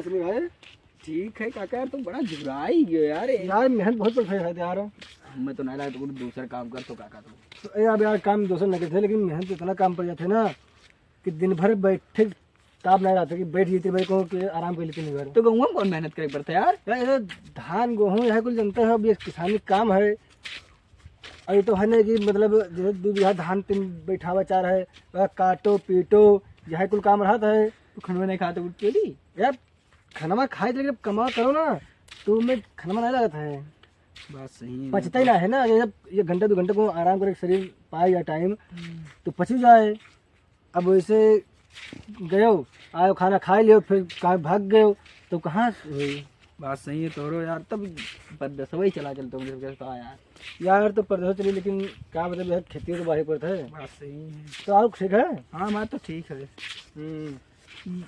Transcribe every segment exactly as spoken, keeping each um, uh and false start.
सनी भाई? ठीक है काका, यार, तू बड़ा झुराई गयो यार। यार, मेहनत बहुत पड़त है यार। हमें तो नहीं लगा, तू दूसरा काम कर तो काका तू। तो ए, अब यार, काम दूसरा नहीं करते, लेकिन मेहनत तो इतना काम पड़ जाते ना कि दिन भर बैठे ताप नहीं रहता कि बैठ जाते भाई, कहो कि आराम कर लेते दिन भर। तो गहुआ में कौन मेहनत करे पड़ता है यार? यार, ये धान, गेहूँ, यह कुल जनता है, अब ये किसानी काम है। और ये तो है ना कि मतलब, जैसे दो बीघा धान तुम बैठावा चाह रहे, वह काटो, पीटो, यह कुल काम रहता है। तो खनवा नहीं खाता, उठ के ली। यार, खनवा खाए, लेकिन अब कमावा करो ना, तो मैं खनवा नहीं लगता है। बात सही है। पचता ही ना है ना, ये जब ये घंटा दो घंटे को आराम करे, शरीर पाए या टाइम, हम्म। तो पची जाए। अब वैसे गयो, आयो, खाना खाए लियो, फिर कहाँ भाग गयो, तो कहाँ से हुई? बात सही है तोरो यार, तब परदेसवा ही चला चलतो, मुझे लगता है यार। यार, तो परदेस चली, लेकिन क्या मतलब यार, खेती तो बाहर पड़ता है। बात सही है। तो और ठीक है? हाँ, मैं तो ठीक है। हम्म।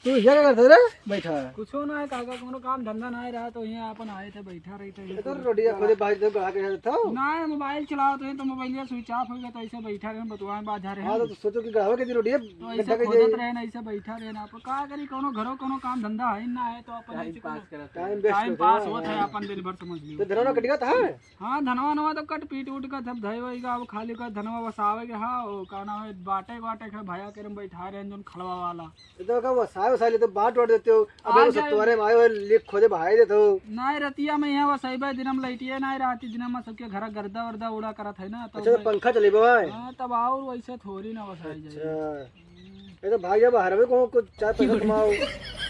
तू ये क्या करते रे? बैठा है। कुछो ना है काका, कोनो काम धंधा ना रहा तो यहाँ अपन आए थे, बैठा रही थे। ये तो रोडिया खोदे बाहर तो गड़ा के था। ना, मोबाइल चलावत रहे तो मोबाइलिया switch off हो गया, तो ऐसे बैठा रहे, बतुआए बात जा रहे हाँ, हैं। तो सोचो कि गड़ावे के दिन रोडिया तो ऐसे गड्ढा के खोदत दे। रहे ना, ऐसे बैठा रहे ना। अपन का करी, कोनो घरो कोनो काम धंधा है ना है तो अपन टाइम ऐसे पास करो। करत है। टाइम वेस्ट टाइम करत पास है। होत है अपन दिन भर, समझ लियो। तो धनवा कटिया था? हाँ, धनवा नवा तो कट पीट उठ के सब धई वई का, अब खाली का धनवा वसावे के, हाँ, वो का नाम है, बाटे बाटे के भया के हम बैठा रहे हैं, जोन खलवा वाला। ये तो का वसाए वसाए ले तो बांट वाट देते हो। अब आ वो जाए। सतवारे में आए हुए लिख खोदे भाई देते हो। नहीं, रतिया में यहाँ वसैबे, दिन में लइटिए नहीं रहती, दिन में सबके घर गर्दा वर्दा उड़ा करत है ना, तो अच्छा, तो भाई पंखा चले भाई। हाँ, तब और वैसे थोड़ी ना वसाई जाए। अच्छा। ये तो भाई, अब हरवे को कुछ चार पैसा कमाओ।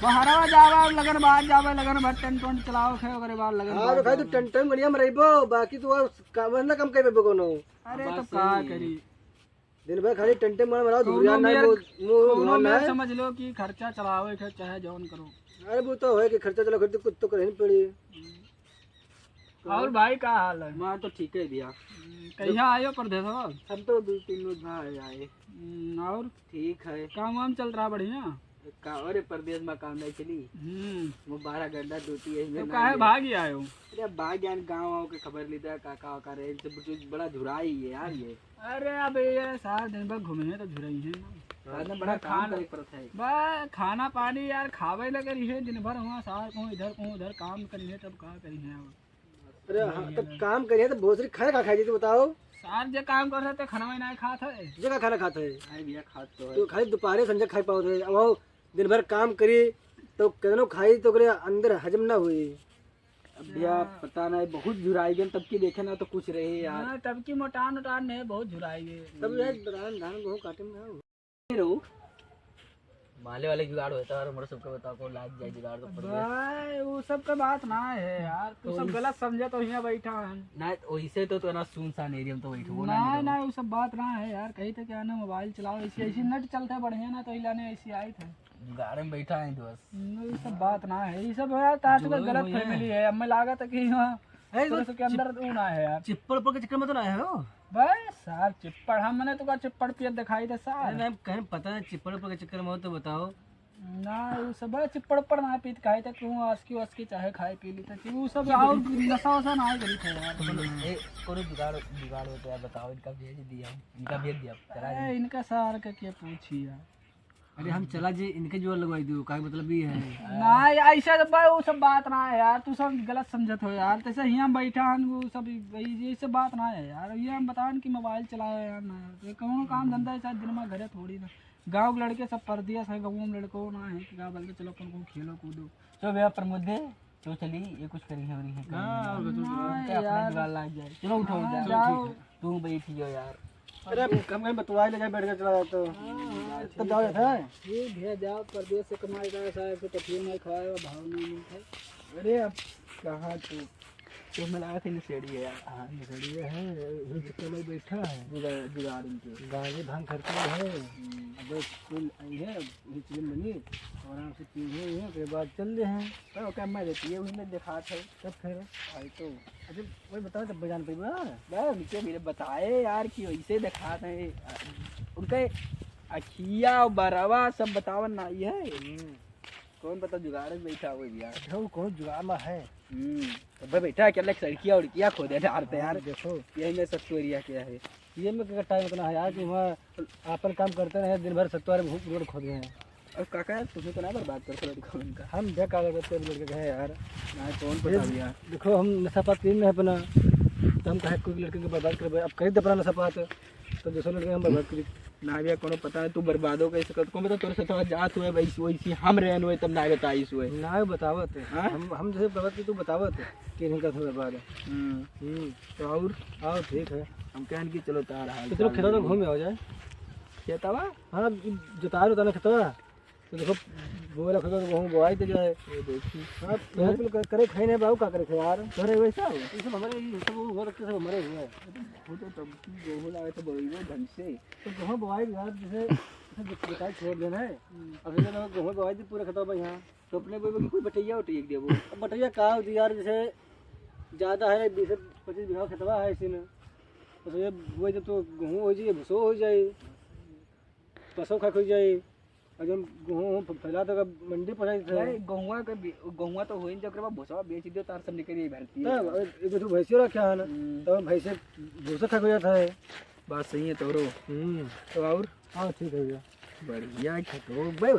बहरवा जावे, लगन बाद जावे, लगन भर टेंट वेंट चलाओ, खे ओकरे बाद लगन हाँ, बाद तो भाई, तू जावे। टेंट वेंट बढ़िया में रहिबो, बाकी तू और काम, ना काम कर पेबो कोनो। अरे, बात तो का सही है। करी? दिन भर खाली टेंटे मार मारा, कौनो धुरिया ना मेर, मुंह, मुंह कौनो धुआं ना मेर है। समझ लो कि खर्चा चलावे के चाहे जौन करो। अरे वो तो है कि खर्चा चला, खर्चा कुछ तो करही पड़ी। हम्म। और भाई का हाल है? मैं तो ठीक है भैया। हम्म, कहिया आयो परदेसवा? हम तो दो तीन रोज बाद आए। हम्म, और? ठीक है। काम वाम चल रहा बढ़िया? का, अरे परदेस में काम नहीं चली। हम्म। वो बारह घंटा ड्यूटी है, तो मैं ना काहे गया। भाग ही आयो? अरे भाग गया, गाँव आओ के खबर लेता है, काका वाका रहे, इनसे कुछ बड़ा झुराई है यार ये। अरे अब ये सार दिन भर घूमे हैं तो झुराई है ना। रात में बड़ा बस काम खाना, करे पड़ता है। बस खाना पानी यार खावे लगे रही है दिन भर, वहाँ सार को इधर को उधर काम करी है, तब का करी है अब। अरे हाँ, तब काम करिए तो भोसरी खाए का खाई जी, तू बताओ। सार जे काम कर सकते खाना ही नहीं खात है। जे का खाना खात है? नहीं भैया, खात तो है। तो खाली दोपहरे संझा खाई पाओ थे। अब वो दिन भर काम करी तो केतनो खाई तो ओकरे अंदर हजम ना हुई। अब भैया, हाँ। पता नहीं, बहुत झुराई गन, तब की देखे ना तो कुछ रहे यार। हाँ, तब की मोटान उटान नहीं, बहुत झुराई गए। तब यार धान, धान गेहूँ काटे में ना हो। रहो। माले वाले जुगाड़ होता है, और हमरे सबके बताओ, को लाग जाए जुगाड़ तो पड़ गया। भाई, वो सब का बात ना है यार, तू तो सब इस गलत समझे तो यहाँ बैठा है। ना, वैसे तो, तो ना सुनसान एरिया में तो बैठो ना, नहीं, नहीं, वो सब बात ना है यार, कहीं तो क्या ना, मोबाइल चलाओ, ऐसी, ऐसी नेट चलते बढ़िया ना, तो इलाने ऐसी आई थे। जुगाड़ में बैठा है दोस्त। नहीं, ये सब बात ना है, ये सब यार, ताज का जोड़ो गलत भैया। फैमिली है, हमें लागत है कि हाँ, है तो थोड़ा सा के अंदर चिप-, वो ना है यार। चिप्पड़ उप्पड़ के चक्कर में तो ना है हो? बस सार चिप्पड़, हम मने तो का चिप्पड़ पियत दिखाई दे सार। अरे, हम कहीं पता नहीं चिप्पड़ उप्पड़ के चक्कर में हो तो बताओ। ना, वो सब है, चिप्पड़ उप्पड़ ना पीत खाए तक तू आस्की वास्की चाहे खाए पी ली तो वो सब और नशा वशा ना करी थे यार। ए, कोनो जुगाड़, जुगाड़ हो तो यार बताओ, इनका भेज दिया, इनका भेज दिया, चला ए, जाए। इनका सार का क्या पूछी यार। अरे हम चला जे इनके जोर लगवाई दू, का मतलब भी है? ना, ऐसा सब बा-, वो सब बात ना है यार, तू सब गलत समझत हो यार। तैसे हियाँ बैठा हन, वो सब, ये, ये सब बात ना है यार। ये हम बतावन कि मोबाइल चलावे यार, ना यार। तो कौनो काम धंधा है, शायद दिन में घरे थोड़ी ना। गाँव के लड़के सब परदेस है, गाँव में लड़को ना है, क्या बोलते, चलो अपन को खेलो कूदो। चलो भैया प्रमोद दे, चलो चली, ये कुछ करी है, हो रही है, करी हाँ, है। और बताओ, ना उनके अपने यार। जुगाड़ लाग जाए। चलो उठो, हाँ, जाओ। जाओ। तू बैठ गयो यार। अरे, अब हम कहीं बतुआ ले जाए, बैठ के चला जाता। हाँ, हाँ, तब ठीक जाओ है। जाता है। ठीक है, जाओ, परदेस से कमाए का साहब से पठिए नहीं खाए, भाव नहीं मिलता। अरे, अब कहाँ तू, तो मैं लगा था नशेड़ी है यार। हाँ, नशेड़ी है, ये चक्कर में बैठा है। जुगाड़, जुगाड़ इनके। गांजे भांग खर्चा है। हम्म। अब कुल आई है, ये चीज़ बनी, आराम से पी है, फिर बाद चल रहे हैं। तो ओके, मैं देती है, उन्हें दिखात है। तब फिर? भाई तो। अच्छा, वही बताओ, तब बजान पे बा? बस, उनके मेरे बताए यार कि वैसे दिखात है। उनके अखिया और बरवा सब बतावन ना ही है। हम्म। कौन पता जुगाड़ में बैठा हो यार। अच्छा, वो कौन जुगाड़ में है? हम्म। तो भाई बैठा है, क्या लग सड़किया उड़किया खोदे डारते यार। हाँ, देखो। यही में सतुआरिया क्या है? ये में का टाइम इतना है यार कि वहाँ अपन काम करते रहे, दिन भर सतुआरे में रोड खोद गए हैं। अब काका यार, तुझे तो ना बर्बाद कर सकते लड़का उनका। हम भैया का करते अभी लड़के के है यार। ना, कौन ये पता भैया। देखो, हम नशा पाती में है अपना, तो हम काहे कोई लड़के के बर्बाद करबे? अब करी दे अपना नशा पात, तो दूसरे लड़के हम बर्बाद करी। ना भैया, कोनो पता नहीं, तू बर्बादो कर सकत। कौन पता तोरे साथ जात हुए, वैसे, वैसे हम रहन हुए, तब ना बताइस हुए। ना बतावत है। हाँ? हम, हम जैसे बर्बाद की, तू बतावत है कि इनका था बर्बाद है। हम्म। हम्म। तो और? और ठीक है। हम कहन कि चलो तार हाल तो चलो चाल खेतवा तो ले। घूम आओ जाए। खेतवा? हाँ, जोतार उतारना खेतवा। तो देखो, बोला खेतवा तो गेहूं बोआई दे जाए। ये देखी। हाँ, मेहनत कुल कर-, करे खाई नहीं बाबू, का करे खाई यार? करे वैसा हो? ये सब हमारे, ये सब वो रखते सब हमारे हुआ है। वो तो तब की गेहूं लावे तो बोई वो ढंग से। तो गेहूं बोआई यार, जैसे, जैसे जोताई छोड़ देना है। हम्म। अब जैसे गेहूं बोआई दी पूरा खेतवा में यहाँ, तो अपने बोई में कोई बटैया उटैया देबो। अब बटैया का होती यार, जैसे ज्यादा है, बीस से पच्चीस बीघा खेतवा है इसी में। तो ये बोई जब तो गेहूं हो जाए, भूसो हो जाए। पसो खा खोई जाई, और जौन गेहूं, गेहूं फैला तो मंडी पहुंचाई थे। अरे, गेहुआ के बी-, गेहुआ तो होइन, जकरे बाद भूसा बेच दियो, तार सब निकल जाई भरती है। तब, अरे, एगो तो भैंसियो रखे हैं ना, हम्म। तब भैंसे भूसा खा खोई जाता है। बात सही है तोरो। हम्म। तो और? हाँ, ठीक है भैया। बढ़िया खेत हो, भाई।